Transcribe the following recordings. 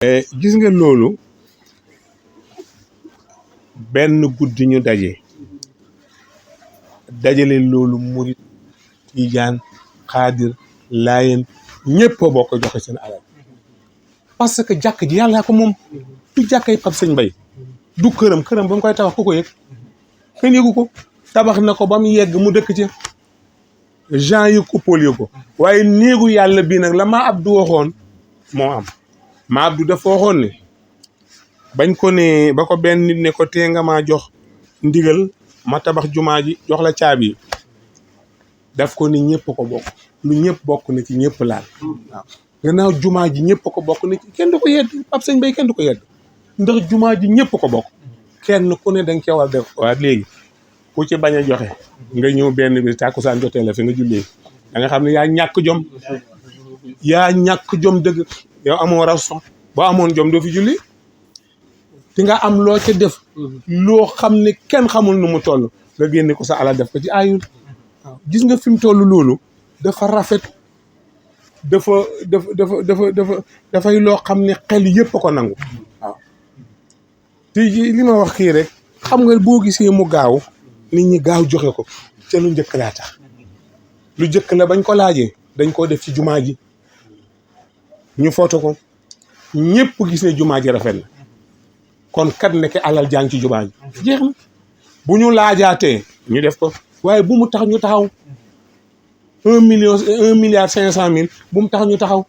gis nga loolu benn guddi ñu dajale loolu murit tijaan xaadir laayeen ñëpp a bokk joxe seen alal parce que jàkk ji yàllaa ko moom du jàkkay Pape Serigne Mbaye du këram ba mu koy tabax ku ko yëg kenn yëgu ko tabax na ko ba mu yegg mu dëkk ci gens yi kuppool yu ko waaye néegu yàlla bii nag la ma Abdou waxoon moo am ma Abdou dafa waxoon ne bañ ko ne ba ko benn nit ne ko tee nga maa jox ndigal ma tabax jumaa ji jox la caabi daf ko ni ñëpp ko bokk lu ñëpp bokk na ci ñëpp laal waaw gannaaw jumaa ji ñëpp ko bokk na ci kenn du ko yedd Pape Serigne Mbaye kenn du ko yedd ndax jumaa ji ñëpp ko bokk kenn ku ne danga cee war def waa léegi ku ci bañ a joxe nga ñëw benn bi tàkkusaan jotee la fi nga jullee da nga xam ne yaa ñàkk jom dëgg yow amoo raison boo amoon jom doo fi julli ti nga am loo ca def loo xam ne kenn xamul nu mu toll nga génne ko sa alal def ko ci ayul waaw gis nga fi mu toll loolu dafa rafet dafay loo xam ne xel yëpp a ko nangu waaw te li ma wax kii rek xam nga boo gisee mu gaaw nit ñi gaaw joxe ko ca lu njëkk laa tax lu njëkk la bañ ko laajee dañ koo def ci jumaa ji ñu foto ko ñëpp gis ne jumaa ji rafet na kon kat nekk alal jàng ci jumaa ji jeex na bu ñu laajaatee ñu def ko waaye bu mu tax ñu taxaw 1,5 milliard bu mu tax ñu taxaw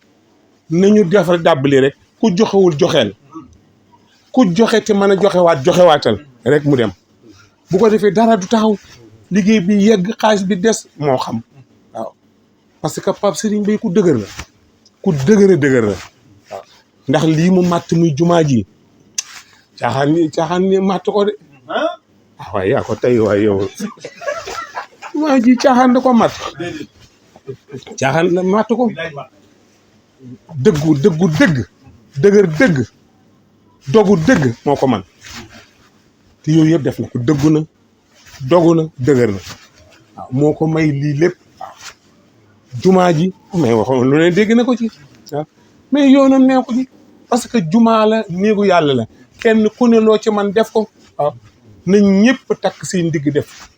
nañu def rek dàbbali rek ku joxewul joxeel ku joxe te mën a joxewaatal rek mu dem bu ko defee dara du taxaw liggéey bi yegg xaalis bi des moo xam waaw parce que Pape Serigne Mbaye ku dëgër la waaw ndax lii mu màtt muy jumaa ji caaxaan ni màtt ko de waaye yaa ko tey waaye yow jumaa ji caaxaan da ko màtt caaxaan da màtt ko dëggu dëgër dëgg dogu dëgg moo ko man te yooyu yëpp def na ko dëggu na dogu na dëgër na waaw moo ko may lii lépp waaw jumaa ji mais waxoon lu ne dégg na ko ci waaw mais yoonam nee ko ci parce que jumaa la néegu yàlla la kenn ku ne loo ci man def ko waaw nañ ñëpp takk seen ndigg def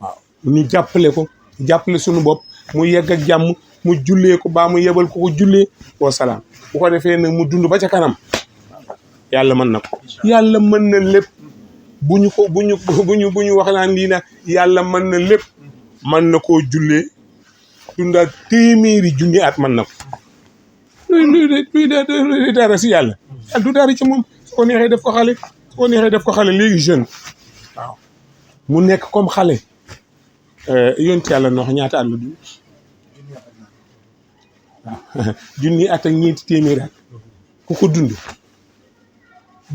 waaw ñu jàppale suñu bopp mu yegg ak jàmm mu jullee ko baa mu yebal ko jullee wa salaam bu ko defee nag mu dund ba ca kanam yàlla mën na ko yàlla mën na lépp bu ñu wax naan lii na yàlla mën na lépp mën na koo jullee dundaat téeméeri junni at mën na ko luy dara si yàlla du dara ci moom su ko neexee def ko xale léegi jeune waaw mu nekk comme xale yonent yàlla noox ñaata at la dund waaw junni at ak ñeenti téeméeri at ku ko dund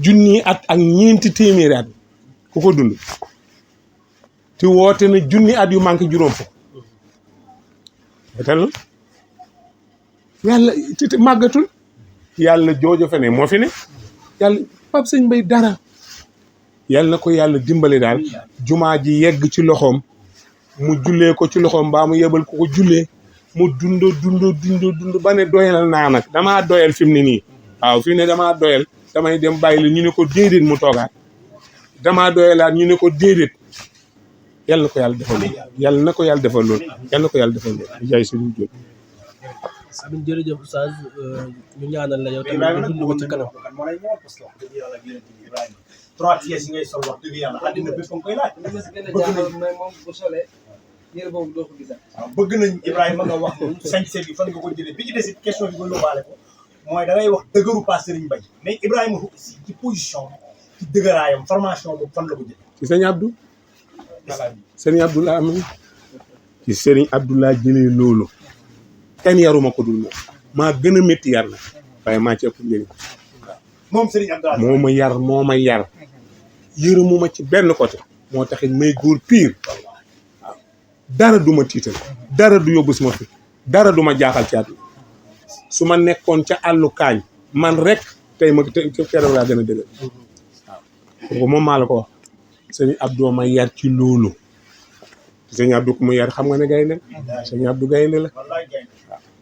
junni at ak ñeenti téeméeri at ku ko dund te woote na junni at yu manqué juróom fukk wetal yàlla te màggatul yàlla joojo fe ne moo fi ne yàlla Pape Serigne Mbaye dara yàlla na ko yàlla dimbale daal jumaa ji yegg ci loxoom mu jullee ko ci loxoom mbaa mu yebal ko jullee mu dund ba ne doyal naa nag damaa doyal fi mu ne nii waaw fi mu ne damaa doyal damay dem bàyyi la ñu ne ko déedéet mu toogaat damaa doyalaat ñu ne ko déedéet yàlla na ko yàlla defal loolu yàlla na ko yàlla defal loolu jaay suñu jóg Amin jërëjëf Oustaz ñu ñaanal la yow tamit nga dund ko ci kanam trois pièces yi ngay sol wax dëgg yàlla àddina bépp koy laaj mais moom bu solee yére boobu doo ko gisaat waaw bëgg nañ Ibrahima nga wax sañse bi fan nga ko jëlee bi ci des question bi nga yóbbaale ko mooy da ngay wax dëgëru Pape Serigne Mbaye mais Ibrahima aussi ci position ci dëgëraayam formation boobu fan la ko jëlee ci sëñ Abdou laa am ci sëriñ Abdou laa jëlee loolu kenn yaruma ko dul moom maa gën a métti yar na waaye maa ci ëpp njëriñ moom Serigne Abdou moo ma yar yërëmuma ci benn côté moo taxit may góor pire waaw dara du ma tiital dara du yóbbu suma fi dara du ma jaaxal ci àdduna su ma nekkoon ca àllu kaañ man rek tey keroog laa gën a dëgër waaw kooku moom maa la ko wax sëñ Abdou ma yar ci loolu sëñ Abdou ku mu yar xam nga ne gaynde sëñ Abdou gaynde la waaw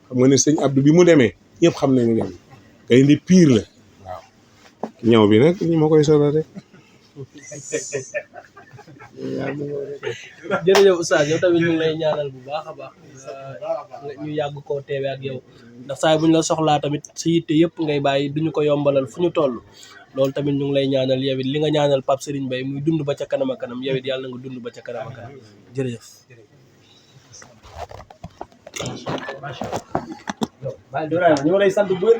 xam nga ne sëñ Abdou bi mu demee ñëpp xam nañu ne gaynde pire la ñëw bi nag ñi ma koy solo rek. jërëjëf oustaz yow tamit ñu ngi lay ñaanal bu baax a baax ñu yàgg koo teewe ak yow ndax saa bu ñu la soxlaa tamit sa yitte yëpp ngay bàyyi duñu ko yombalal fu ñu toll loolu tamit ñu ngi lay ñaanal yow it li nga ñaanal Pape Serigne Mbaye muy dund ba ca kanam a kanam yow it yàlla na nga dund ba ca kanam a kanam jërëjëf. Ibrahima ñu ngi lay sant bu wér